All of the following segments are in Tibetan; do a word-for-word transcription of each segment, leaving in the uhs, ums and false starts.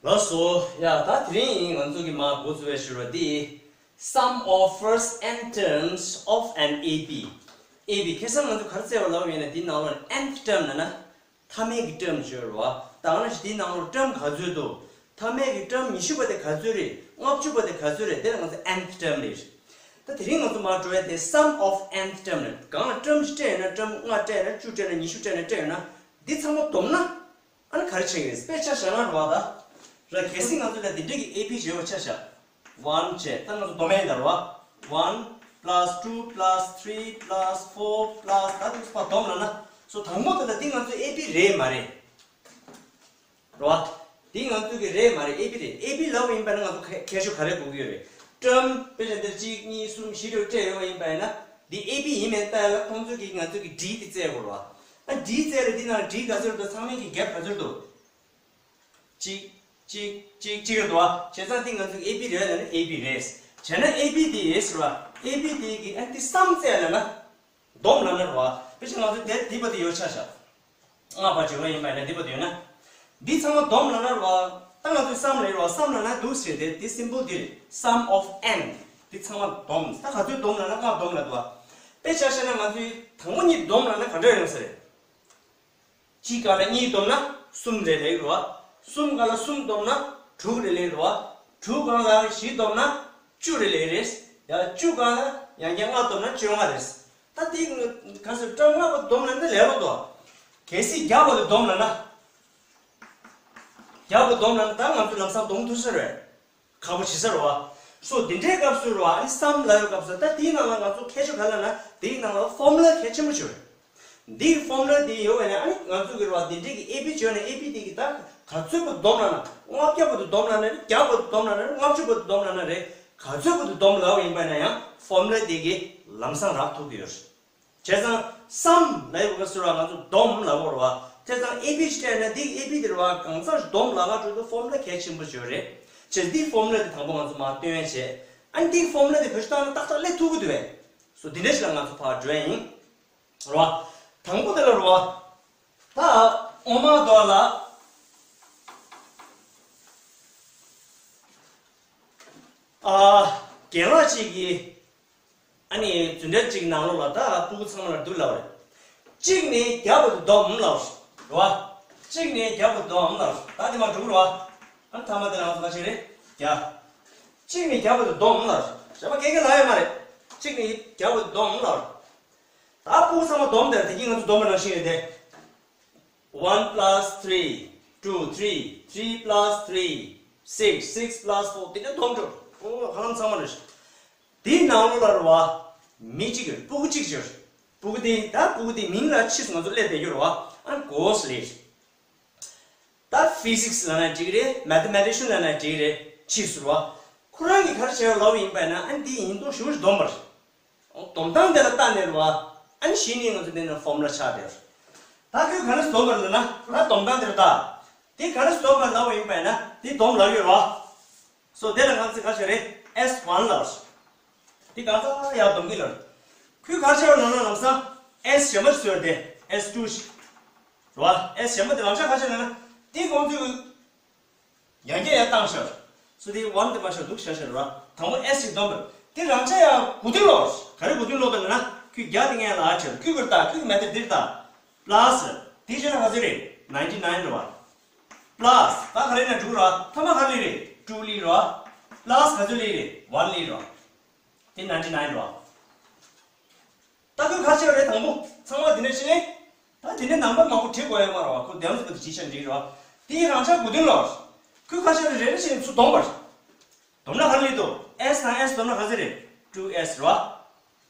ལགས་སོ། ཡ་ད་དེ་རིང་ང་ཚོ་གི་མ་འགོ་ཚུགས་པའི་ཞུ་བ་འདི། Sum of first n terms of an A B། A B ཁ་སང་ང་ཚོ་ག་རེ་བཙལ་བ་ལབ་ཡིན་ན་འདི་ནང་ལོགས་nth term ལབ་ན། མཐའ་མའི་གི་term ཞུ་བ་རེད་བ། ད་ང་ཞིག་འདིའི་ནང་ལོགས་term ག་ཚོད་འདུག་མཐའ་མའི་གི་term ཉི་ཤུ་པ་དེ་ག་ཚོད་རེད། ལྔ་བཅུ་པ་དེ་ག་ཚོད་རེད། དེ་ལ་ང་ཚོ་nth term རེད། ད་དེ་རིང་ང་ཚོ་མར་འགྲོ་ཡ་དེ་sum of nth term རེད། གང་ལ་term ཞིག་སྤྲད་ཡོད་ན། term ལྔ་སྤྲད་ཡོད་ན། བཅུ་སྤྲད་ན། ཉི་ཤུ་སྤྲད་ན། སྤྲད་ཡོད་ན། འདི་ཚང་མ་བསྡོམས་ན་ཨ་ནི་ག་རེ་ཆགས་ཀྱི་རེད། དཔེ་ཆ་བཞག་ན་རེད་བ། ད་ར་གལ་སྲིད་ང་ཚོ་ལ་འདི་འདྲས་ཀྱི་A B བྱེད་པ་ཆ་བཞག one བྱས། ད་ང་ཚོ་བསྡོམས་ཡ་ཡིན་ད་རེད་བ། one plus two plus three plus four plus ད་དུ་བ་བསྡོམས་ལབ་ན། སོ་དང་པོ་དེ་ལ་འདི་ང་ཚོ་A B རེད་མ་རེད། རེད་བ། འདི་ང་ཚོ་གི་རེད་མ་རེད། A B རེད། A B ལབ་པ་ཡིན་པ་ན་ང་ཚོ་ཁ་ཁྱད་ཆོས་ག་རེ་དགོས་ཀྱི་ཡོད་རེད། term དཔེ་ཆ་འདིར་གཅིག་གཉིས་གསུམ་བཞི་རེ་སྤྲད་ཡོད་པ་ཡིན་པ་ཡིན་ན། འདི་A B ཡིན་མིན་ལྟ་ཡ་ལ་ཁོང་ཚོ་གིས་ང་ཚོ་གི་D དེ་བཙལ་དགོས་རེད་བ། ཨ་D བཙལ་རེད། འདི་ནང་D ག་ཚོད་འདུག་ཚང་མའི་གི་gap ག་ཚོད་འདུག་གཅིག་གཅིག་གཅིག་གཅིག་རེད་འདུག་བ། བྱས་ཙང་འདི་ང་ཚོ་གི་A B རེད་ལབ་ན་A B རེད། བྱས་ན་A B དེ་ཡིས་རེད་བ། A B དེ་གི་ཨ་འདི་sum བཙལ་ལབ་ན། བསྡོམས་ལབ་ན་རེད་བ། དཔེ་ཆ་ང་ཚོ་དེ་འདི་བར་དུ་ཡོད་ཆ་བཞག་ལྔ་པ་བྱེད་པ་ཡིན་པ་ཡིན་ན་འདི་བར་དུ་ཡོད་ན། འདི་ཚང་མ་བསྡོམས་ལབ་ན་རེད་བ། ད་ང་ཚོས་sum ལབ་རེད་བ། sum ལབ་ན་འདུག་ཟེར་ཏེ་འདི་symbol འདི་རེད། Sum of n འདི་ཚང་མ་བསྡོམས། ད་ག་ཚོད་བསྡོམས་ལབ་ན་ལྔ་བསྡོམས་ལབ་འདུག་བ། དཔེ་ཆ་བཤད་ན་ང་ཚོས་དང་པོ་གཉིས་བསྡོམས་ལབ་ན་ག་འདྲ་ཡོང་ས་རེད། གཅིག་སྒང་ལ་གཉིས་བསྡོམས་ན་གསུམ་རེད་ལབ་ཀྱི་རེད་བ། གསུམ་སྒང་ལ་གསུམ་བསྡོམས་ན་དྲུག་རེད་ལབ་ཀྱི་རེད་བ། དྲུག་སྒང་ལ་བཞི་བསྡོམས་ན་བཅུ་རེད་ལབ་ཀྱི་རེད། ཡང་བཅུ་སྒང་ལ་ཡང་བསྐྱར་ལྔ་བསྡོམས་ན་བཅོ་ལྔ་རེད། ད་དེ་ག་ཚོད་ཀྲམ་ལྔ་པོ་བསྡོམས་ན་ནི་ལས་སླ་པོ་འདུག་གལ་སྲིད་བརྒྱ་པོ་དེ་བསྡོམས་ལབ་ན། བརྒྱ་པོ་བསྡོམས་ལབ་ན་ད་ང་ཚོ་ལམ་སང་བསྡོམས་ཐུབ་ས་རེད། ཁག་པོ་ཆེ་ས་རེད་བ། སོ་འདི་འདྲའི་སྐབས་སུ་རེད་བ། ཨ་ནི་sum ལབ་ཡོད་སྐབས་སུ། ད་དེའི་ནང་ལ་ང་ཚོ་ཁྱད་ཆོས་ག་རེ་ལབ་ན། དེའི་ནང་ལ་formula གལ་ཆེན་པོ་ཞིག་ཡོད་རེད། འདིའི་formula དེ་ཡོད་པ་ཡིན་ན། ཨ་ནི་ང་ཚོ་གི་རེད་བ། འདི་འདྲའི་གི་A B བྱས་ནས་A B དེ་གི་ད་ག་ཚོད་པོ་བསྡོམས་ལབ་ན། ལྔ་བརྒྱ་པོ་དེ་བསྡོམས་ལབ་ན་རེད། བརྒྱ་པོ་དེ་བསྡོམས་ལབ་ན་རེད། ལྔ་བཅུ་པོ་དེ་བསྡོམས་ལབ་ན་རེད། ག་ཚོད་པོ་དེ་བསྡོམས་ལབ་པ་ཡིན་པ་ཡིན་ན་ཡང་formula དེ་གི་ལམ་སང་རག་ཐུབ་ཀྱི་ཡོད་རེད། བྱས་ཙང་sum ལབ་ཡོད་སྐབས་སུ་ར་ང་ཚོ་བསྡོམས་ལབ་དགོས་རེད་བ། བྱས་ཙང་A B ཞིག་སྤྲད་ན་འདི་A B དེ་རེད་བ། གང་ཚང་བསྡོམས་ལབ་ན་འགྲོ་དུས་formula གལ་ཆེན་པོ་ཞིག་ཡོད་རེད། བྱས་འདི་formula དེ་དང་པོ་ང་ཚོ་མར་སྟོན་ཡ་བྱས། ཨ་ནི་འདི་formula དེ་བེད་སྤྱོད་བཏང་ན་ཏག་ཏག་སླེབས་ཐུབ་ཀྱི་འདུག་བས། སོ་འདི་འདྲ་ཞིག་ལ་ང་ཚོ་ཕར་འགྲོ་ཡ་ཡིན། རེད་བ། དང་པོ་དེ་ལ་རེད་བ། ད་ངོ་མ་དོ་ལ། ཨ། རྒན་ལགས་གཅིག་གིས། ཨ་ནི་རྫུན་གྲྭ་གཅིག་ནང་ལོགས་ལ་ད་སྤུ་གུ་ཚང་མ་ལ་འདུག་ལབ་པ་རེད། གཅིག་ནས་བརྒྱ་བར་དུ་བསྡོམས་ལབ་པ་རེད་བ། གཅིག་ནས་བརྒྱ་བར་དུ་བསྡོམས་ལབ་པ་རེད། ད་དེ་མར་འགྲོ་གི་རེད་བ། ཨ་ནི་མཐའ་མ་དེ་ལ་ང་ཚོ་ག་ཅིག་རེད། བརྒྱ། གཅིག་ནས་བརྒྱ་བར་དུ་བསྡོམས་ལབ་པ་རེད། རེད་བ། སྐད་ཆ་ལབ་ཡོད་མ་རེད། གཅིག་ནས་བརྒྱ་བར་དུ་བསྡོམས་ལབ་པ་རེད། ད་སྤུ་གུ་ཚང་མ་བསྡོམས་དེར་དེ་གིན་ང་ཚོ་བསྡོམས་པ་ནང་བཞིན་རེད་དེ། One plus three, two, three, three plus three, six, six plus four དེ་ནས་བསྡོམས་འགྲོ། ཨོ་ཧ་ལམ་ཚང་མ་རེད། དེའི་ནང་ལོགས་ལ་རེད་བ། མི་གཅིག་ཡོད། སྤུ་གུ་གཅིག་ཡོད། སྤུ་གུ་དེ་ད་སྤུ་གུ་དེའི་མིང་ལ་ཕྱིས་སུ་ང་ཚོ་སླེབས་བསྡད་རྒྱུ་རེད་བ། ཨ་ནི་གོ་སི་ལེ། ད་ཕི་སིག་སི་ལབ་ན་འགྲིག་རེད། མེ་ཐེ་མེ་ཊི་ཤན་ལབ་ན་འགྲིག་རེད། ཕྱིས་སུ་རེད་བ། ཁོ་རང་གིས་ག་རེ་བྱས་ལབ་པ་ཡིན་པ་ཡིན་ན། ཨ་ནི་འདི་ཡིན་མདོག་ཞེ་པོ་ཞིག་བསྡོམས་པ་རེད། བསྡོམས་སྟངས་དེ་ལ་བལྟས་ནས་རེད་བ། ཨ་ནི་གཞི་ནས་ང་ཚོ་འདི་ནས་ཕོར་མུ་ལ་ཆགས་བསྡད་རེད། ད་ཁོས་ག་རེ་བཟོས་པ་རེད་ལབ་ན། ད་བསྡོམས་སྟངས་དེ་ལ་ལྟ། དེ་ག་རེ་བཟོས་པ་ལབ་པ་ཡིན་པ་ཡིན་ན་དེ་བསྡོམས་ལབ་ཡོད་རེད་བ། སོ་དེ་ལ་ང་ཚོས་ག་རེ་བྱས་རེད། S one ལབ་རེད། དེ་ག་ཚ་ཡར་བསྡོམས་ཀྱི་ལབ་རེད། ཁོས་ག་རེ་བྱས་པ་ལབ་ན་ལམ་སང་S གཞན་པ་ཞིག་བཟོས་རེད་དེ། S two ཞིག་རེད་བ། S གཞན་པ་དེ་ལམ་སང་ག་རེ་བྱས་ལབ་ན། དེ་ཁོང་ཚོས་ཡང་བསྐྱར་ཡར་བཏང་ཤག་སོ་དེ་one དེ་མ་ཤར་འདུག་ཤར་ཤར་ར། དང་པོ་S ཞིག་བསྡོམས་པ་དེ་རང་ཆ་ཡང་གོ་དུས་ལོག་ག་རེ་གོ་དུས་ལོག་དང་ན། ཁོས་བརྒྱ་དེ་ངས་ལ་ཆེར་ཁོས་གར་ལྟ། ཁོས་མེ་ཐེར་འདིར་ལྟ། པ་ལ་སི་དེ་བྱས་ན་ག་ཚོད་རེད། ninety nine རེད་བ། པ་ལ་སི་ད་ག་རེ་ན་འགྲུག་ར། ཐ་མ་ག་རེ་རེད། two ལི་ར། པ་ལ་སི་ག་ཚོད་ལི་རེད། one ལི་ར། དེ་ninety nine རེད་བ། ད་ཁོས་ག་རེ་བྱས་པ་རེད། དང་པོ་ཚང་མ་འདི་འདྲ་ཞིག་ལས། ད་དེ་ནས་ནམ་བར་མང་པོ་བྲིས་དགོས་ཡོད་མ་རེད་བ། ཁོ་བདེན་པ་བདེན་པ་བྲིས་ཤག་འགྲིག་རེད་བ། དེའི་རང་ཆ་གོ་དོན་ལ། ཁོས་ག་རེ་བྱས་པ་རེད། རེ་རེ་བྱས་ནས་ཚུར་བསྡོམས་པ་རེད། བསྡོམས་ན་ག་རེ་སླེབས་འདུག S དང་S བསྡོམས་ན་ག་ཚོད་རེད། two S རེད་བ།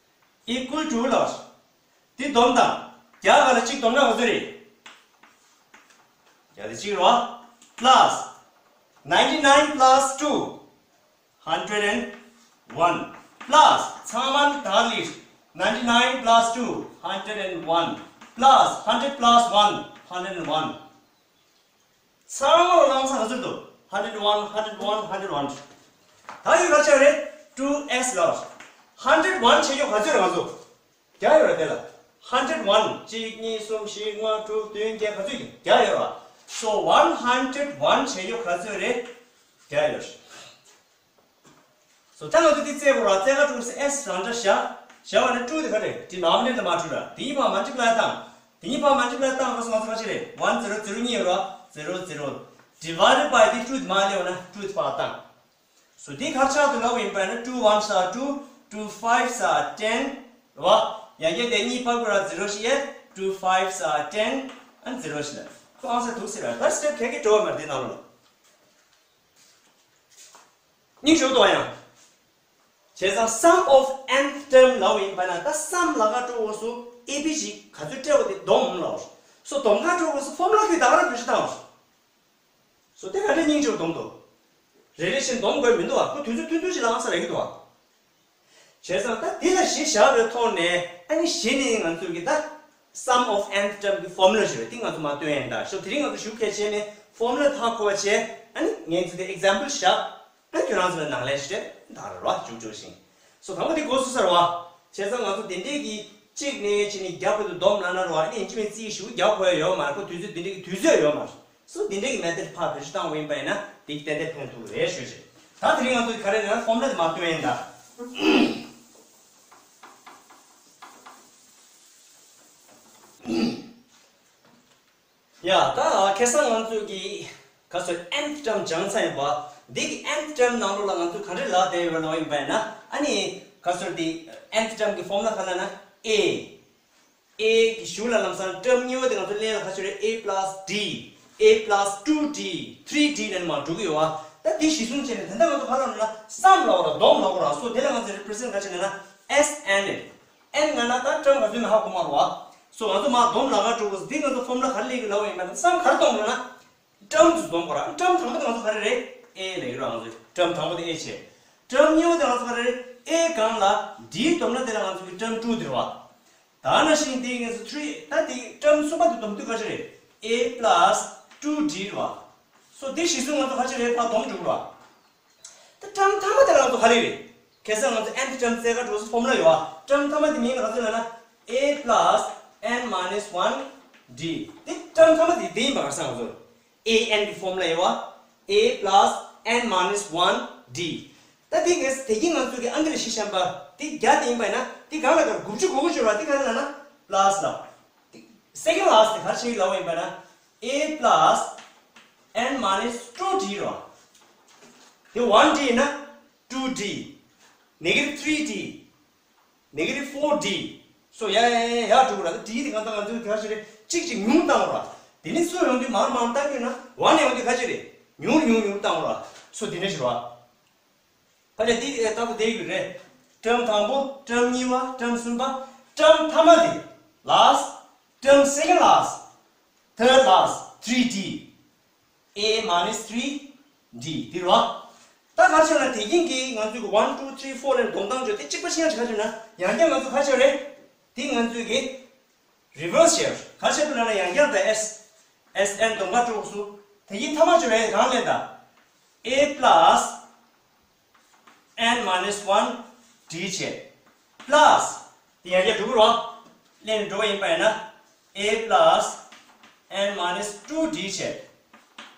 equal to ལ། དེ་བསྡོམས་དང་། བརྒྱ་ག་ལ་གཅིག་བསྡོམས་ན་ག་ཚོད་རེད། བརྒྱ་དེ་གཅིག་རེད་བ། པ་ལ་སི་ninety nine plus two hundred and one པ་ལ་སི་ཚང་མ་ད་ལི། ninety nine plus two hundred and one པ་ལ་སི་hundred plus one hundred and one ཚང་མ་ལ་ལམ་སང་ག་ཚོད་འདུག hundred one hundred one hundred one ད་ཡོད་ག་ཆ་རེད། two S ལ། hundred one བྱེད་ཡོད་ག་ཚོད་རེད་ང་ཚོ། བརྒྱ་ཡོད་རེད་དེ་ལ། hundred one གཅིག་གཉིས་གསུམ་བཞི་ལྔ་དྲུག་བདུན་བརྒྱད་ག་ཚོད་ཡོད། བརྒྱ་ཡོད་ར། So one hundred one བྱེད་ཡོད་ག་ཚོད་རེད། བརྒྱ་ཡོད། So ད་ང་ཚོ་འདི་བཙལ་དགོས་ར། བཙལ་ག་འགྲོ་སའི་S རང་འདྲ་བཞག་བཞག་པ་ནི་two དེ་ག་རེད། denominator དེ་མར་འགྲོ་ར། དེ་གཉིས་བར་multiply བཏང་། དེ་གཉིས་བར་multiply བཏང་ག་སོང་ང་ཚོ་ག་ཅི་རེད། one zero zero གཉིས་ཡོད་ར། zero zero divided by དེ་two དེ་མར་སླེབས་པ་ན་two དེ་ཕར་བཏང་། So དེ་ག་ཆགས་འདུག་ལབ་པ་ཡིན་པ་ན་two ones are two, two fives are ten རེད་བ། ཡང་བསྐྱར་དེ་གཉིས་ཕར་བགོས་ར། zero ཞིག་ཡོད། two fives are ten and zero ཞིག་ལ། ཁོ་ཨང་སར་འདུག་ཟེར་ར། ད་step ག་གེ་འགྲོ་བ་མ་རེད་དེ་ནང་ལོགས་ལ། སྙིང་རྗེ་པོ་འདུག་ཡང་། བྱས་ཙང་sum of nth term ལབ་པ་ཡིན་པ་ན་ད་sum ལབ་ག་འགྲོ་དགོས་སུ་A B ཞིག་ག་ཚོད་སྤྲད་དགོས་དེ་སྡོམ་ལབ། So སྡོམ་ག་འགྲོ་དགོས་སུ་formula ཁྱོད་ད་ག་རང་བེད་སྤྱོད་བཏང་བ། So དེ་ག་འདྲ་སྙིང་རྗེ་པོ་སྡོམ་འདུག་རེ་རེ་བཞིན་སྡོམ་དགོས་མི་འདུག་བ། ཁོ་དུས་ཚོད་ཐུང་ཐུང་ཞིག་ལ་ཨང་སར་རག་གི་འདུག་བ། བྱས་ཙང་ད་འདི་ལ་གཞི་བཞག་པའི་ཐོག་ནས་ཨ་ནི་གཞི་ནས་ང་ཚོས་ཀྱི་ད་sum of nth term གི་formula ཞིག་རེད། འདི་ང་ཚོ་མར་སྟོན་ཡིན་ད། So དེ་རིང་ང་ཚོ་ཞུ་གལ་ཆེ་ནས་formula ཧ་གོ་བ་བྱས། ཨ་ནི་ངས་ཚོ་དེ་example བཞག་ཨ་ཁྱོད་རང་ཚོ་ལ་ནང་ལན་ཞིག་སྤྲད་ད་ར་ར་བ་འཇུག་འཇུག་ཞིང་། So དང་པོ་དེ་འགོ་ཚུགས་ས་རེད་བ། བྱས་ཙང་ང་ཚོ་དེ་འདྲའི་གི་གཅིག་ནས་གཅིག་ནས་བརྒྱ་བར་དུ་སྡོམ་ལབ་ན་རེད་བ། ཨ་ནི་ཡིན་གཅིག་མིན་གཅིག་ཞུ་རྒྱག་དགོས་ཡ་ཡོད་མ་རེད། ཁོ་དུས་ཚོད་དེ་འདྲའི་གི་དུས་ཚོད་ཡོད་མ་རེད། So དེ་འདྲའི་གི་method ཕར་བེད་སྤྱོད་བཏང་བ་ཡིན་པ་ཡིན་ན་དེ་གི་ཏན་ཏན་ཕན་ཐོགས་རེད་ཞུ་ཞེས། ད་དེ་རིང་ང་ཚོ་ག་རེ་རེད་ན་formula དེ་མར་སྟོན་ཡིན་ད། ཡ། ད་ཁ་སང་ང་ཚོས་ཀྱི་ག་ཚོད་nth term སྦྱངས་ཚར་ཡིན་པ། འདི་གི་nth term ནང་ལོགས་ལ་ང་ཚོས་ག་འདྲ་ལབ་བསྡད་ཡོད་པ་ལབ་ཡིན་པ་ཡིན་ན། ཨ་ནི་ག་ཚོད་འདི་nth term གི་formula ག་ལབ་ན་A། A གི་གཞུག་ལ་ལམ་སང་term གཉིས་པ་དེ་ང་ཚོ་ལེན་ལ་ག་ཚོད་རེད། A plus D, A plus two D, three D ལ་ནི་མར་འགྲོ་གི་ཡོད་བ། ད་འདི་གཞི་བཟུང་བྱས་ནས་ད་ལྟ་ང་ཚོ་ག་ལབ་ན་sum ལབ་དགོས་ར། སྡོམ་ལབ་དགོས་ར། So དེ་ལ་ང་ཚོ་represent ག་བྱས་ན་ན་S N རེད། N ང་ན་ད་term ག་ཚོད་ན་ཧ་གོ་མ་རེད་བ། So ང་ཚོ་མར་སྡོམ་ལབ་ག་འགྲོ་དགོས། འདི་ང་ཚོ་formula ག་རེ་ལེན་གི་ལབ་པ་ཡིན་པ་ན་sum ག་རེ་གཏོང་དགོས་ན་term དེ་སྡོམ་དགོས་ར། term དང་པོ་དེ་ང་ཚོ་ག་རེ་རེད། A ལབ་ཡོད་ར། ང་ཚོ་term དང་པོ་དེ་A བྱས། term གཉིས་པ་དེ་ང་ཚོ་ག་རེ་རེད། A སྒང་ལ་D སྡོམ་ན་དེ་ལ་ང་ཚོ་གི་term two དེ་རེད་བ། ད་ནང་བཞིན་དེ་ངེས་སུ་three ད་དེ་term གསུམ་པ་དེ་སྡོམ་དུས་ག་ཅི་རེད། A plus two D རེད་བ། So དེ་གཞི་བཟུང་ང་ཚོ་ག་ཅི་རེད། ཕར་སྡོམ་འགྲོ་གི་རེད་བ། ད་term མཐའ་མ་དེ་ལ་ང་ཚོ་ག་རེ་རེད། ཁ་སང་ང་ཚོ་nth term བཙལ་ག་འགྲོ་སའི་formula ཡོད་བ། term མཐའ་མ་དེ་མིང་ལ་ག་ཚོད་ལབ་ན་A plus n minus one D། དེ་term མཐའ་མ་དེ་དེ་ཡིན་པ། ཁ་སང་ང་ཚོ་A N གི་formula ཡོད་བ། A plus n minus one D། ད་དེ་ངས་དེ་གིན་ང་ཚོ་གི་ཨང་ཀི་ལ་གཞི་བཞག་པ་དེ་བརྒྱ་དེ་ཡིན་པ་ཡིན་ན། དེ་སྒང་ལ་དགུ་བཅུ་གོ་དགུ་ཡོད་ར། དེ་ག་རེ་ལབ་ན་plus ལབ། དེ་second last དེ་ག་རེ་བྱེད་ཀྱི་ལབ་པ་ཡིན་པ་ན་A plus n minus two D རེད་བ། དེ་one D ཡིན་ན་two D, negative three D, negative four D། So ཡ་ཡ་ཡ་ཡ་འགྲོ་གི་ར། ད་D དེ་གང་ལྟར་ང་ཚོས་དེ་ག་རེ་བྱེད་རེད། གཅིག་གཅིག་ཉུང་བཏང་བ་ར། དེ་ནས་སུ་ཡོང་དུས་མར་མར་བཏང་གི་ཡོད་ན་one ཡོང་དུས་ག་ཅི་རེད། ཉུང་ཉུང་ཉུང་བཏང་བ་ར། So དེ་འདྲ་ཞིག་ར། ཕ་ལས་འདི་ལྟ་བུ་བསྡད་ཡོད་རེད། term དང་པོ། term གཉིས་པ། term གསུམ་པ། term མཐའ་མ་དེ་last། term second last, third last, three D, A minus three D དེ་རེད་བ། ད་ག་རེ་བྱས་ན་དེ་གིན་གྱི་ང་ཚོའི་གི་one two three four ལ་སྡོམ་སྟངས་བརྗོད་དེ་གཅིག་པ་ཤེས་ཡ་ག་རེ་བྱས་ན་ཡང་བསྐྱར་ང་ཚོ་ག་རེ་བྱས་རེད། དེ་ང་ཚོའི་གི་reverse བྱས། ག་རེ་བྱས་འདུག་ལབ་ན་ཡང་བསྐྱར་ད་S, S N སྡོམ་ག་འགྲོ་དགོས་སུ། དེ་གིན་མཐའ་མ་བརྗོད་ཡ་གང་ལབ་ན་ད་A plus n minus one D བྱས། plus དེ་ཡང་བསྐྱར་འགྲོ་གི་རེད་བ། ལེན་འགྲོ་བ་ཡིན་པ་ཡིན་ན་A plus n minus two D བྱས།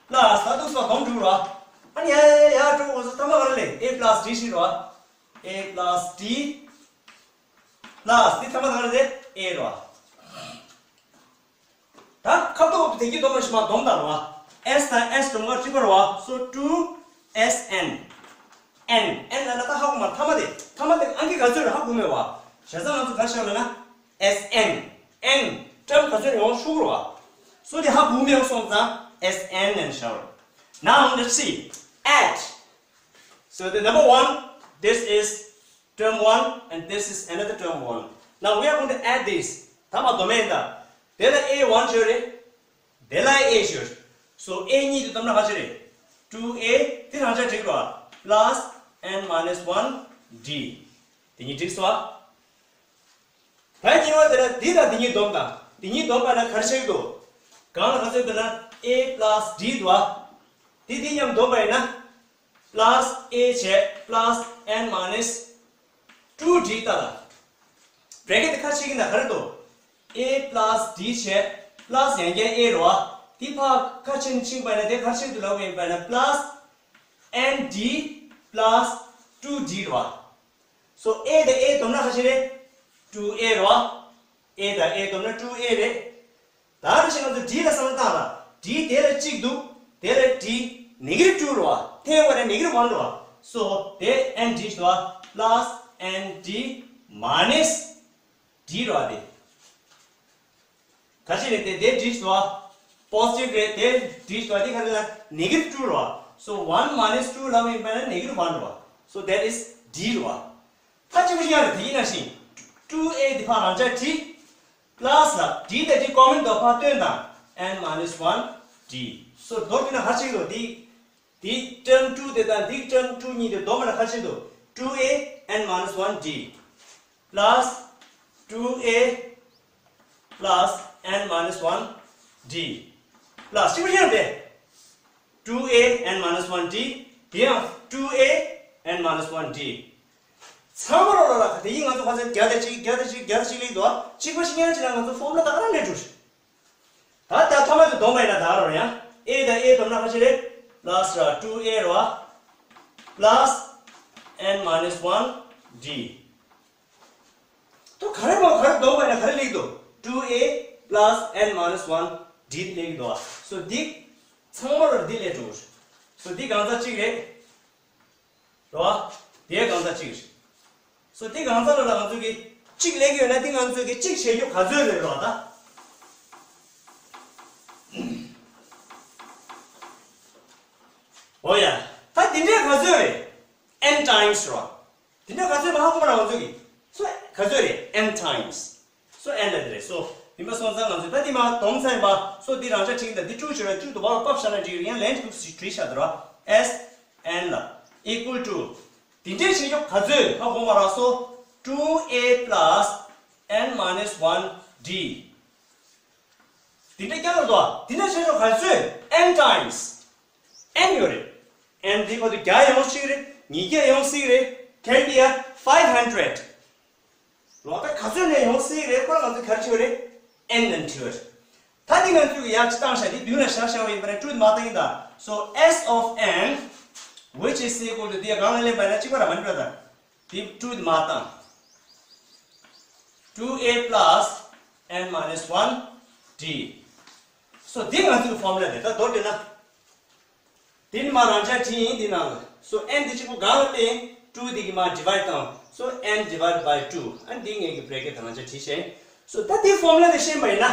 plus ད་འདུག་སེ་སྡོམ་འགྲོ་གི་རེད་བ། ཨ་ནི་ཡ་ཡ་ཡ་འགྲོ་དགོས་སུ་མཐའ་མ་ག་རེ་ལབ། A plus D ཞིག་རེད་བ། A plus D plus དེ་མཐའ་མ་ག་རེ་ལབ། A རེད་བ། ད་ཁ་ཐོག་དེ་གི་སྡོམ་པ་ཞིག་མར་སྡོམ་དང་རེད་བ། S དང་S སྡོམ་ག་གཅིག་པ་རེད་བ། So two S N, n, n ལབ་ན་ད་ཧ་གོ་མ། མཐའ་མ་དེ་མཐའ་མ་དེ་ཨང་ཀི་ག་ཚོད་རེད་ཧ་གོ་མེད་བ། བྱས་ཙང་ང་ཚོ་ག་རེ་བྱས་ལབ་ན་S N, n term ག་ཚོད་ཡོང་ཤོག་རེད་བ། So དེ་ཧ་གོ་མེད་སོང་ཙང་S N ལབ་ནས་བྱ་རོགས། Now let's see, add. So the number one, this is term one and this is another term one. Now we are going to add this. ད་མར་སྡོམ་ཡིན་ད། དེ་ལ A one བྱོས་རེད། དེ་ལ་A བྱོས། So A གཉིས་དེ་སྡོམ་ན་ག་ཚོད་རེད། two A དེ་རང་འཇགས་འགྲིག་རོ། plus n minus one D དེ་གཉིས་འགྲིག་སོང་ཨ། ད་གཉིས་པ་དེ་ལ་འདི་དང་འདི་གཉིས་སྡོམ་དང་། འདི་གཉིས་སྡོམ་པ་ན་ག་རེ་ཆགས་ཀྱི་འདུག་གང་ལ་ག་ཚོད་འདུག་ན་A plus D འདུག་ཨ། འདི་འདི་མཉམ་སྡོམ་པ་ཡིན་ན། plus A བྱས་plus n minus two D ལྟ་ལ། bracket དེ་ཁ་ཕྱེ་གི་ན་ག་རེ་འདུག A plus D བྱས་plus ཡང་བསྐྱར A རེད་བ། དེ་ཕར་ཁ་ཕྱེ་ནས་ཕྱིན་པ་ན་དེ་ག་རེ་ཆགས་འདུག་ལབ་པ་ཡིན་པ་ན་plus N D plus two D རེད་བ། So A དང་A་བསྡོམས་ན་ག་ཚོད་རེད། two A རེད་བ། A དང་A་བསྡོམས་ན་two A རེད། ད་རེ་ཞིག་ང་ཚོ་D ལ་བསམ་བློ་བཏང་ལ། D དེ་ལ་གཅིག་འདུག་དེ་ལ་D negative two རེད་བ། ཐེངས་བ་ལ་negative one རེད་བ། So དེ་N D རེད་བ། plus N D minus D རེད་བ། དེ་ག་ཅི་རེད། དེ་དེ་D རེད་བ། positive རེད། དེ་D རེད་བ། དེ་ག་རེ་ལ་negative two རེད་བ། So one minus two ལབ་ཡིན་པ་ན་negative one རེད་བ། So that is D རེད་བ། ད་གཅིག་པ་ཡང་རེད། དེ་ཡིན་ན་ཞིང་two A དེ་ཕར་རང་འཇགས་བྲིས། plus ལ་D དང་D common དུ་ཕར་བཏོན་དང་N minus one D། So མདོར་བསྡུས་ན་ཧ་ཅིག་རོ། འདི་འདི་term two དེ་དང་འདི་term two གཉིས་དེ་བསྡོམས་ན་ཧ་ཅིག་རོ། two A N minus one D plus two A plus N minus one D plus གཅིག་པ་ཡང་རེད། two A N minus one D དེ་ཡང་two A N minus one D། ཚང་མ་རོ་རོ་ལ་དེ་ཡིན་ང་ཚོ་ཁ་སང་བརྒྱ་དང་གཅིག་བརྒྱ་དང་གཅིག་བརྒྱ་དང་གཅིག་ལེགས་འདུག་གཅིག་པ་ཞིག་ཡང་ཅི་ན་ང་ཚོ་formula ད་ག་རང་ལས་འགྲོ་ཞིག་ད་ད་ཐོག་མ་དུ་བསྡོམས་པ་ཡིན་ན་ད་ག་རང་ཡང་A དང་A་བསྡོམས་ན་ཁ་ཆེ་རེད། plus ར་two A ར་plus N minus one D། ད་ག་རེ་མ་ག་རེ་བསྡོམས་པ་ཡིན་ན་ག་རེ་ལེགས་འདུག two A plus N minus one D དེ་ལེགས་འདུག So འདི་ཚང་མ་ར་འདི་ལས་འགྲོ། So འདི་གང་ཚ་གཅིག་རེད། རོ། དེ་གང་ཚ་གཅིག་རེད། སོ་དེ་གང་ཚ་ལ་ལ་ང་ཚོ་གི་གཅིག་ལེགས་ཡོད་ན་དེ་ང་ཚོ་གི་གཅིག་བྱེད་རྒྱུ་ག་ཚོད་རེད་རོ་ད། འོ་ཡ། ད་དེ་འདྲས་ག་ཚོད་རེད། N times རོ། དེ་འདྲས་ག་ཚོད་མ་ཧ་གོ་མ་ལ་ང་ཚོ་གི་སོ་ག་ཚོད་རེད། N times། སོ་ཨེན་ལ་དེ་རེད། སོ་ཡིན་པ་སོང་ཙང་ང་ཚོས་ད་དེ་མ་སྡོམ་ཚར་ཡིན་པ། སོ་དེ་རང་ཆ་ཁྲིག་དང་དེ་ཀྲུག་བྱོས་ར་ཀྲུག་ཏུ་བར་ལ་ཕབ་བཞག་ན་འགྲིག་ཡོད། ཡང་ལན་ཀྲུག་སི་བྲིས་བཞག་དུ་ར། S N ལ་equal to དེ་འདྲས་བྱེད་ཆོག་ག་ཚོད་ཧ་གོ་མ་ར། སོ two A plus N minus one D དེ་འདྲས་རྒྱག་ར་དོ། དེ་འདྲས་བྱེད་ཆོག་ག་ཚོད་N times། N ཡོད་རེད། N དེ་བར་དུ་བརྒྱ་ཡོང་སྲིད་རེད། ཉིས་བརྒྱ་ཡོང་སྲིད་རེད། can be a five hundred ལོ་ད་ག་ཚོད་ནས་ཡོང་སྲིད་རེད། ཁོ་ང་ཚོ་ག་རེ་བྱེད་རེད། N ནང་བྲིས་པ་རེད། ད་འདི་ང་ཚོས་ཀྱི་ཡར་ཅི་བཏང་བཞག་འདི་མདུན་ལ་བཞག་བཞག་པ་ཡིན་པ་རེད། ཀྲུག་མ་བཏང་ཡིན་ད། So S of N which is equal to དེ་གང་ལ་ལེན་པ་ན་གཅིག་པ་ར་མ་འགྲོ་ད། དེ་ཀྲུག་མ་བཏང་། two A plus N minus one D། So འདི་ང་ཚོའི་formula རེད། ད་མདོར་བསྡུས་ན། དེ་ནི་མ་རང་ཆ་བྲིས་ཡིན་འདི་ནང་ལ། So N འདི་གཅིག་པོ་གང་ལ་བལྟས། two འདི་གི་མ་divide བཏང་། So N divide by two ཨ་འདི་ངེད་ཀྱི་bracket དང་རང་ཆ་བྲིས་ཤེས། So ད་འདི་formula དེ་ཤེས་པ་ཡིན་ན།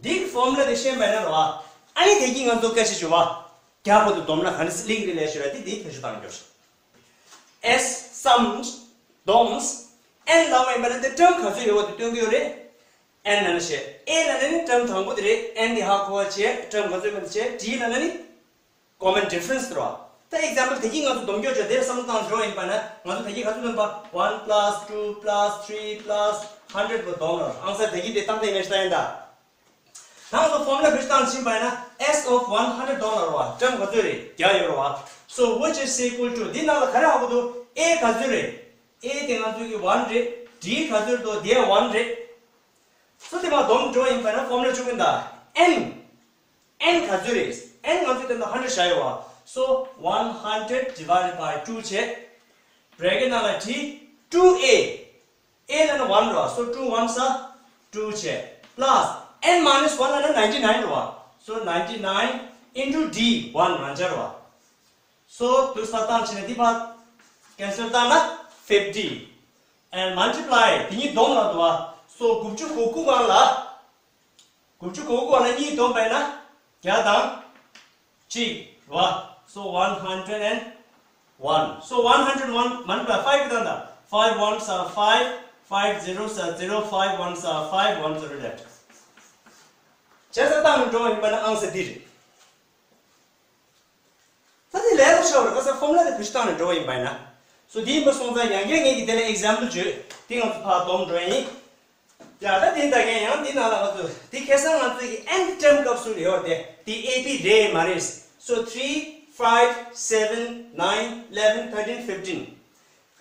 འདི་གི་formula དེ་ཤེས་པ་ཡིན་ན་རོ། ཨ་ནི་དེ་གི་ང་ཚོ་སྐད་ཆ་བརྗོད་པ། རྒྱ་བོ་དུ་བསྡོམས་ན་ག་ནི་སི་ལིང་རི་ལས་ཞུ་ར་དེ་འདི་ཐེ་ཞུ་བཏང་འགྱོ། S sums བསྡོམས། N ལ་བ་ཡིན་པ་ན་དེ་term ག་ཚོད་ཡོད་པ་དེ་སྟོན་གི་ཡོད་རེད། N ལ་ནི་བྱས། A ལ་ནི་term དང་པོ་དེ་རེད། N དེ་ཧ་གོ་བ་བྱས། term ག་ཚོད་མིན་བྱས། D ལ་ནི་common difference དེ་རེད་བ། ད་example དེ་གི་ང་ཚོ་སྡོམ་སྐྱོར་བྱས་དེར་བསམ་བློ་བཏང་འགྲོ་ཡིན་པ་ན་ང་ཚོ་དེ་གི་ག་ཚོད་སྡོམ་པ། one plus two plus three plus hundred པོ་སྡོམ་ར། ཨང་སར་དེ་གི་དེ་བཏང་དེ་མེད་ཤ་ཡིན་ད། ད་ང་ཚོ་formula བེད་སྤྱོད་བཏང་ཕྱིན་པ་ཡིན་ན་S of one hundred སྡོམ་ར་རེད་བ། term ག་ཚོད་རེད། བརྒྱ་ཡོད་རེད་བ། So which is equal to འདི་ནང་ལ་ག་རེ་ཧ་གོ་འདུག A ག་ཚོད་རེད། A དེ་ང་ཚོ་གི་one རེད། D ག་ཚོད་རེད་འདུག་དེ་one རེད། སོ་དེ་མ་སྡོམ་འགྲོ་ཡིན་པ་ན་formula བཅུག་གིན་ད། N N ག་ཚོད་རེད། N ང་ཚོས་དེ་ན་hundred བཞག་ཡོད་བ། So one hundred divided by two བྱས། bracket ནང་ལ་བྲིས། two A A ལ་ན་one རེད་བ། So two ones are two བྱས། plus N minus one ལ་ན་ninety nine རེད་བ། So ninety nine into D one རང་འཇགས་རེད་བ། So དུ་ས་བཏང་བྱས་ན་འདི་ཕར་cancel བཏང་ན་fifty and multiply དེ་གཉིས་བསྡོམས་ལ་འདུག་བ། So དགུ་བཅུ་གོ་དགུ་སྒང་ལ། དགུ་བཅུ་གོ་དགུ་སྒང་ལ་གཉིས་བསྡོམས་པས་ན་བརྒྱ་དང་གཅིག་རེད་བ། So one hundred and one. So one hundred one multiply five གི་དང་ད། Five ones are five, five zeros are zero, five ones are five, one zero left. བྱས་ཙང་བཏང་ནས་འགྲོ་བ་ཡིན་པ་ན་ཨང་ས་འདི་རེད། ད་དེ་ལས་རོགས་ཤོར་བ་ཁ་སང་formula དེ་བེད་སྤྱོད་བཏང་ནས་འགྲོ་བ་ཡིན་པ་ཡིན་ན། So དེ་ཡིན་པ་སོང་ཙང་ཡང་བསྐྱར་ངེད་ཀྱིས་དེ་ལ་example བརྗོད། དེ་ང་ཚོ་ཕར་སྡོམ་འགྲོ་ཡིན། ཡ་ད་དེ་ད་གས་ཡང་དེ་ནང་ལ་ང་ཚོ་དེ་ཁ་སང་ང་ཚོ་གི་N term སྐབས་སུ་ཡོད་དེ་དེ A B རེད་མ་རེད། So three, five, seven, nine, eleven, thirteen, fifteen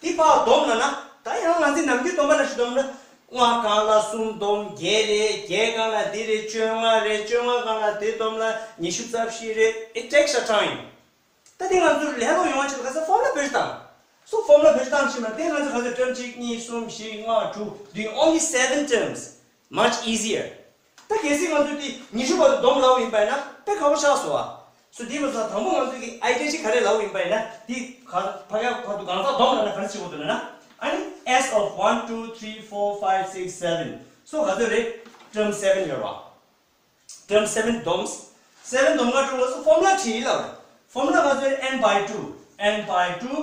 དེ་ཕར་སྡོམ་ན་ན་ད་ཡང་ང་ཚོས་ནམ་རྒྱུན་སྡོམ་པ་ན་ཞིག་སྡོམ་ན། ལྔ་སྒང་ལ་གསུམ་སྡོམ་བརྒྱད་རེད། བརྒྱད་སྒང་ལ་འདི་རེད། བཅོ་ལྔ་རེད། བཅོ་ལྔ་སྒང་ལ་འདི་སྡོམ་ལ་ཉི་ཤུ་རྩ་བཞི་རེད། It takes a time. ད་འདི་ང་ཚོར་ལས་སླ་པོ་ཡོང་བ་ཆེད་དུ་ག་ས་ཕོར་མུ་ལ་བེད་སྤྱོད་བཏང་། སོ་ཕོར་མུ་ལ་བེད་སྤྱོད་བཏང་ཕྱིན་མ་དེ་ང་ཚོ་ག་ཚོད་term གཅིག་གཉིས་གསུམ་བཞི་ལྔ་དྲུག་བདུན། Only seven terms. Much easier. ད་གལ་སྲིད་ང་ཚོ་དེ་ཉི་ཤུ་བར་དུ་སྡོམ་ལབ་ཡིན་པ་ཡིན་ན་དཔེ་ཁག་པོ་ཆགས་སོང་བ། སོ་དེ་མ་ཚད་དང་པོ་ང་ཚོ་གི་idea གཅིག་ག་རེ་ལབ་ཡིན་པ་ཡིན་ན། དེ་ག་ཕ་ག་བར་དུ་གང་ཟག་སྡོམ་ལབ་ན་ག་རེ་བྱེད་དགོས་འདུག་ལབ་ན། ཨ་ནི་S of one, two, three, four, five, six, seven. སོ་ག་ཚོད་རེད། term seven ཡོད་རེད་བ། term seven སྡོམ། seven སྡོམ་ག་དྲུག་ལ་སོ་ཕོར་མུ་ལ་བྲིས་ལབ། ཕོར་མུ་ལ་ག་ཚོད་རེད། N by two. N by two,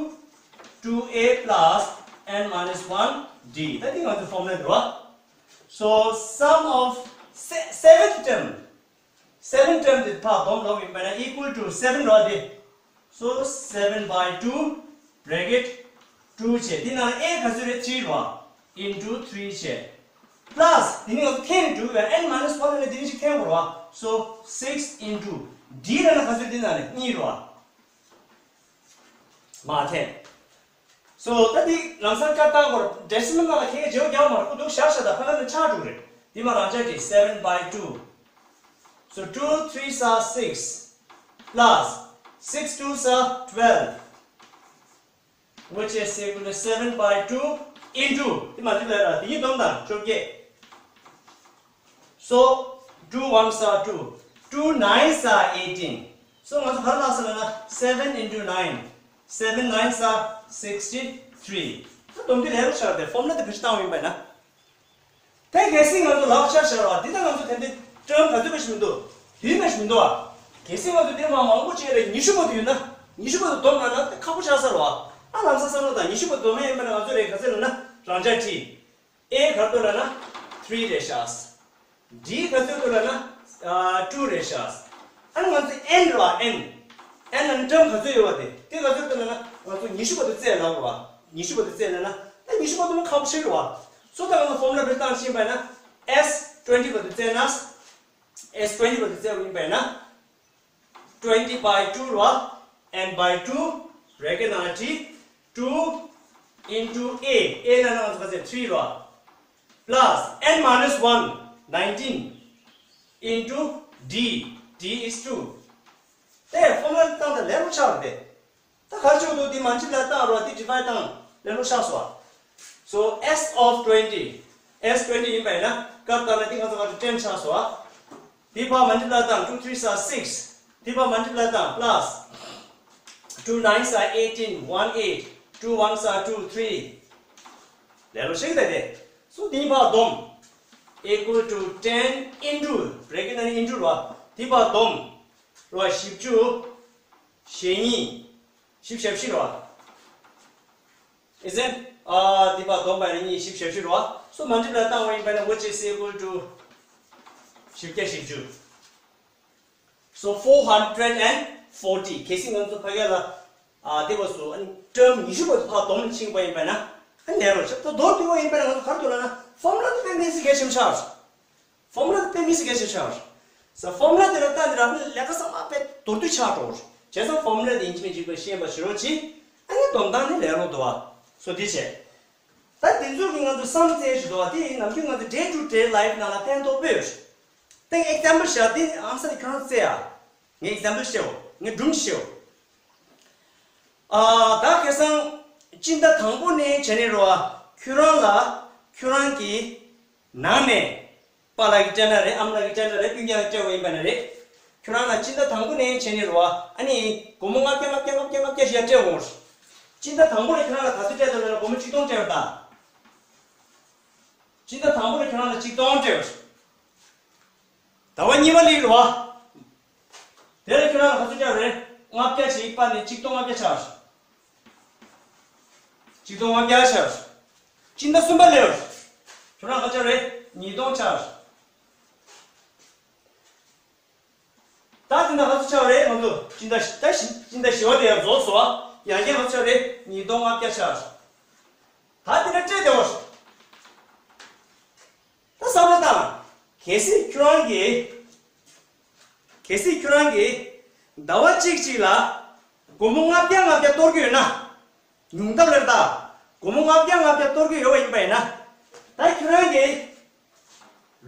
two A plus N minus one D. ད་དེ་ང་ཚོ་ཕོར་མུ་ལ་འདུག་བ། So sum of se- seventh term, seventh term དེ་ཕར་སྡོམ་ལབ་ཡིན་པ་ན་equal to seven རེད་བ། དེ། So seven by two bracket two བྱས། དེ་ནང་ལ་A ག་ཚོད་རེད། three རེད་བ། into three བྱས། plus དེ་ནི་ང་ཚོ་འཐེན་འགྲོ་བས། N minus one ལ་དེ་ནི་ཅིག་འཐེན་དགོས་རེད་བ། So six into D ལབ་ན་ག་ཚོད། དེ་ནང་ལ་གཉིས་རེད་བ། མར་འཐེན། So ད་འདི་ལམ་སང་བཀའ་བཏང་དགོས་རེད། decimal ནང་ལ་ཁྱེད་ཀྱིས་བརྗེ་པོ་རྒྱག་མ་རེད། ཁོ་འདུག་བཞག་བཞག་ད་ཁ་ན་ནི་ཆག་འགྲོ་རེད། འདི་མ་རང་འཇགས་ཀྱི་seven by two. So two threes are six plus six twos are twelve, which is equal to seven by two into འདི་མ་འདི་ལ་ར་འདི་སྡོམ་དང་བཅོ་བརྒྱད། So two ones are two, two nines are eighteen. So ང་ཚོ་ག་རེ་ལབ་སོང་ལབ་ན་seven into nine, seven nines are sixty-three. ད་སྡོམ་རྒྱུ་ལས་རོགས་ཆགས་ཏེ་ཕོར་མུ་ལ་དེ་བེད་སྤྱོད་བཏང་བ་ཡིན་པ་ན། དེ་གལ་སྲིད་ང་ཚོ་ལག་ཆ་ཤར་བ་འདི་ད་ང་ཚོ་དེ་འདྲའི་term ག་ཚོད་ཀྱི་ཞིག་མི་འདུག་དུས་མེད་ཞིག་མི་འདུག་ཨ། གལ་སྲིད་ང་ཚོ་དེ་མ་མང་པོ་བྱས་རེད། ཉི་ཤུ་བར་དུ་ཡོད་ན། ཉི་ཤུ་བར་དུ་སྡོམ་ན་ན་དེ་ཁག་པོ་ཆགས་ས་རེད་བ། ཨ་ལམ་སང་བསམ་བློ་དང་། ཉི་ཤུ་བར་དུ་སྡོམ་ཡས་ཡིན་པ་ན་ང་ཚོ་རེད་ག་ཚོད་ལབ་ན་རང་འཇགས་བྲིས། A ག་རེ་འདུག་ལབ་ན་three རེད་ཤག D ག་ཚོད་འདུག་ལབ་ན་ཨ་two རེད་ཤག་ཨ་ནི་ང་ཚོ་N རེད་བ། N། N ལ་ནི་term ག་ཚོད་ཡོད་པ་དེ། དེ་ག་ཚོད་འདུག་ལབ་ན་ང་ཚོ་ཉི་ཤུ་བར་དུ་བཙལ་ལབ་རེད་བ། ཉི་ཤུ་བར་དུ་བཙལ་ལབ་ན་ད་ཉི་ཤུ་བར་དུ་ནི་ཁག་པོ་ཆེ་རེད་བ། སོ་ད་ང་ཚོ་ཕོར་མུ་ལ་བེད་སྤྱོད་བཏང་ཕྱིན་པ་ན་S twenty བར་དུ་བཙལ་ན། S twenty བར་དུ་བཙལ་བ་ཡིན་པ་ན། twenty by two རེད་བ། N by two bracket ནང་ལ་བྲིས། two into A, A ལབ་ན་ང་ཚོ་ག་ཚོད། three རེད་བ། plus N minus one, nineteen into D, D is two. དེ་ཕོར་མུ་ལ་བཏང་ད་ལས་རོགས་ཆགས་རེད་དེ། ད་ག་རེ་བྱེད་དགོས་འདུག་འདི་མ་འཇིག་ལ་བཏང་རོགས། འདི་divide བཏང་ལས་རོགས་ཆགས་སོང་ཨ། So S of twenty, S twenty ཡིན་པ་ཡིན་ན་སྐབས་ལྟར་ན་འདི་ང་ཚོ་ག་ཚོད། ten ཆགས་སོང་ཨ། འདི་ཕར་མ་འཇིག་ལ་བཏང་། two threes are six. འདི་ཕར་མ་འཇིག་ལ་བཏང་། plus two nines are eighteen, one eight, two ones are two, three. ལས་རོགས་ཤིག་ལས་དེ། So འདི་ཕར་སྡོམ། equal to ten into bracket ནང་into རོ། འདི་ཕར་སྡོམ་རོ། བཞི་བཅུ་ཞེ་གཉིས། བཞི་བཅུ་ཞེ་བཞི་རོ། Isn't? ཨ་འདི་ཕར་སྡོམ་པ་ཡིན་ན་གཉིས་བཞི་བཅུ་ཞེ་བཞི་རོ། So མ་འཇིག་ལ་བཏང་བ་ཡིན་པ་ན་which is equal to བཞི་བརྒྱ་བཞི་བཅུ། So four hundred and forty. གལ་སྲིད་ང་ཚོ་ཕ་གི་ལ་ཨ་དེ་བ་སུ་ཨ་ནི་term ཉི་ཤུ་བར་དུ་ཕར་སྡོམ་ཕྱིན་པ་ཡིན་པ་ན་ཨ་ནི་ལས་རོགས་ཆགས། ད་མདོར་བསྡུས་པ་ཡིན་པ་ན་ང་ཚོ་ག་རེ་འདུག་ལབ་ན་ཕོར་མུ་ལ་དེ་དཔེ་མི་སྲིད་གལ་ཆེན་པོ་ཆགས། ཕོར་མུ་ལ་དེ་དཔེ་མི་སྲིད་གལ་ཆེན་པོ་ཆགས། ས་ཕོར་མུ་ལ་དེ་ལ་ལྟ་ནི་རང་ལས་ཀ་ཚང་མ་དཔེ་མདོར་བསྡུས་ཆགས་འགྲོ། བྱས་ཙང་ཕོར་མུ་ལ་དེ་ཡིན་གཅིག་མིན་གཅིག་དཔེ་ཤེས་པ་བྱེད་རོགས་གྱིས། ཨ་ནི་སྡོམ་སྟངས་ནི་ལས་སླ་པོ་འདུག་བ། སོ་དེ་བྱས། ད་དེ་ཚོ་གི་ང་ཚོ་བསམ་རྩེ་ཞིག་འདུག་བ། དེ་ནམ་རྒྱུན་ང་ཚོ་day to day life ནང་ལ་ཕན་ཐོགས་པོ་ཡོད། དེ་example བཞག་དེ་ཨང་ས་ནས་ཁྱོད་རང་རྩེ་ཨ། ངས་example བཤད་འོ། ངས་སྒྲུང་བཤད་འོ། ཨ་ད་ཁ་སང་སྤྱི་ཟླ་དང་པོ་ནས་བྱས་ནས་རོ། ཨ་ཁྱོད་རང་ལ་ཁྱོད་རང་གི་ནང་ནས་པཱ་ལགས་ཀྱིས་སྤྲད་ན་རེད། ཨ་མ་ལགས་ཀྱིས་སྤྲད་ན་རེད། སྤུན་ཀྱག་གིས་སྤྲད་པ་ཡིན་པ་ན་རེད། ཁྱོད་རང་ལ་སྤྱི་ཟླ་དང་པོ་ནས་བྱས་ནས་རོ། ཨ་ནི་སྒོར་མོ་ལྔ་བརྒྱ་ལྔ་བརྒྱ་ལྔ་བརྒྱ་ལྔ་བརྒྱ་ཞིག་ཡར་སྤྲད་འོང་། སྤྱི་ཟླ་དང་པོ་ནས་ཁྱོད་རང་ལ་ག་ཚོད་སྤྲད་འདུག་ལབ་ན་སྒོར་མོ་གཅིག་སྟོང་སྤྲད་པ་ད། སྤྱི་ཟླ་དང་པོ་ནས་ཁྱོད་རང་ལ་གཅིག་སྟོང་སྤྲད་པ། ཟླ་བ་གཉིས་པ་སླེབས་རེད་བ། དེ་ལ་ཁྱོད་རང་ལ་ག་ཚོད་ཆགས་རེད། ལྔ་བརྒྱ་ཞིག་སྤར་ནས་གཅིག་སྟོང་ལྔ་བརྒྱ་ཆགས། གཅིག་སྟོང་ལྔ་བརྒྱ་ཆགས། སྤྱི་ཟླ་གསུམ་པ་སླེབས་རེད། ཁྱོད་རང་ག་ཚོད་ཆགས་རེད། ཉིས་སྟོང་ཆགས། ད་དེ་འདྲ་ག་ཚོད་ཆགས་རེད། ང་ཚོ་སྤྱི་ཟླ་ད་བཞི་སྤྱི་ཟླ་བཞི་པ་དེ་ཡང་རྫོགས་སོང་བ། ཡང་བསྐྱར་ག་ཚོད་ཆགས་རེད། ཉིས་སྟོང་ལྔ་བརྒྱ་ཆགས། ད་དེ་འདྲ་སྤྲད་བསྡད་པ། ད་བསམ་བློ་བཏང་། གལ་སྲིད་ཁྱོད་རང་གིས། གལ་སྲིད་ཁྱོད་རང་གིས་ཟླ་བ་གཅིག་གཅིག་ལ་སྒོར་མོ་ལྔ་བརྒྱ་ལྔ་བརྒྱ་གཏོར་གྱི་ཡོད་ན། ཉུང་མཐའ་ལ་ད་སྒོར་མོ་ལྔ་བརྒྱ་ལྔ་བརྒྱ་གཏོར་གྱི་ཡོད་པ་ཡིན་པ་ཡིན་ན། ད་ཁྱོད་རང་གིས་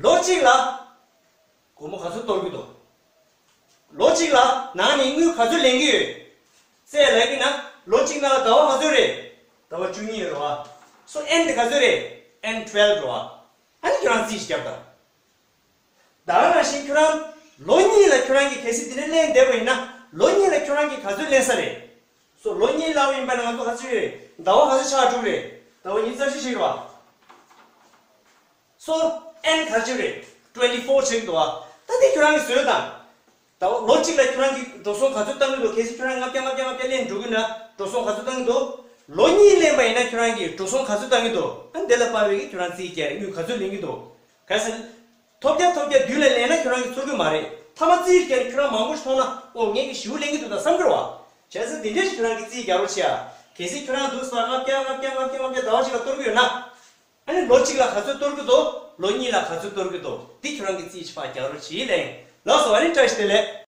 ལོ་གཅིག་ལ་སྒོར་མོ་ག་ཚོད་གཏོར་གྱི་འདུག་ལོ་གཅིག་ལ་ནང་ནས་དངུལ་ག་ཚོད་ལེན་གྱི་ཡོད། བཙལ་ལབ་ཀྱི་ན་ལོ་གཅིག་ནང་ལ་ཟླ་བ་ག་ཚོད་རེད། ཟླ་བ་བཅུ་གཉིས་རེད་བ། སོ་ཨེན་དེ་ག་ཚོད་རེད། ཨེན་ཊུ་ཝེལ་བྷི་རེད་བ། ཨ་ནི་ཁྱོད་རང་རྩིས་ཤིག་རྒྱབ་དང་། ད་ག་ནང་བཞིན་ཁྱོད་རང་ལོ་གཉིས་ལ་ཁྱོད་རང་གིས་གལ་སྲིད་དེ་འདྲ་ལེན་བསྡད་པ་ཡིན་ན་ལོ་གཉིས་ལ་ཁྱོད་རང་གིས་ག་ཚོད་ལེན་ས་རེད། སོ་ལོ་གཉིས་ལ་ཡིན་པ་ན་ང་ཚོ་ག་ཚོད་རེད། ཟླ་བ་ག་ཚོད་ཆགས་འགྲོ་རེད། ཟླ་བ་ཉི་ཤུ་རྩ་བཞི་ཞིག་རེད་བ། སོ་ཨེན་ག་ཚོད་རེད། ཊུ་ཝེན་ཊི་ཕོར་ཆགས་འདུག་བ། ད་དེ་ཁྱོད་རང་གིས་བཟོས་དང་། ད་ལོ་གཅིག་ལ་ཁྱོད་རང་གིས་འགྲོ་སོང་ག་ཚོད་བཏང་གི་འདུག་གལ་སྲིད་ཁྱོད་རང་ལྔ་བརྒྱ་ལྔ་བརྒྱ་ལྔ་བརྒྱ་ལེན་འགྲོ་གི་ན་འགྲོ་སོང་ག་ཚོད་བཏང་གི་འདུག་ལོ་གཉིས་ལེན་པ་ཡིན་ན་ཁྱོད་རང་གིས་འགྲོ་སོང་ག་ཚོད་བཏང་གི་འདུག་ཨ་འདི་ལ་དཔག་པའི་གི་ཁྱོད་རང་རྩིས་རྒྱག་དངུལ་ག་ཚོད་ལེན་གི་འདུག་གལ་སྲིད་ཐོབ་རྒྱ་ཐོབ་རྒྱ་བདུན་ལ་ལེན་ན་ཁྱོད་རང་གིས་ཚོར་གི་མ་རེད། མཐའ་མ་རྩིས་རྒྱག་ཁྱོད་རང་མང་པོ་ཞིག་མཐོང་ན་ཨོ་ངས་གི་ཞེ་པོ་ལེན་གི་འདུག་ད་བསམ་གི་རེད་བ། བྱས་ཙང་དེ་འདྲས་ཞིག་ཁྱོད་རང་གིས་རྩིས་རྒྱག་རོགས་བྱེད་ཨ། གལ་སྲིད་ཁྱོད་རང་འདུག་ས་ལྔ་བརྒྱ་ལྔ་བརྒྱ་ལྔ་བརྒྱ་ལྔ་བརྒྱ་ཟླ་བ་གཅིག་ལ་གཏོར་གི་ཡོད་ན། ཨ་ནི་ལོ་གཅིག་ལ་ག་ཚོད་གཏོར་གི་འདུག་ལོ་གཉིས་ལ་ག་ཚོད་གཏོར་གི་འདུག་འདི་ཁྱོད་རང་གིས་རྩིས་ཕར་རྒྱག་རོགས་བྱེད་ལེ། ལགས་སོ་ཨ་ནི་བཀྲ་ཤིས་བདེ་ལེགས།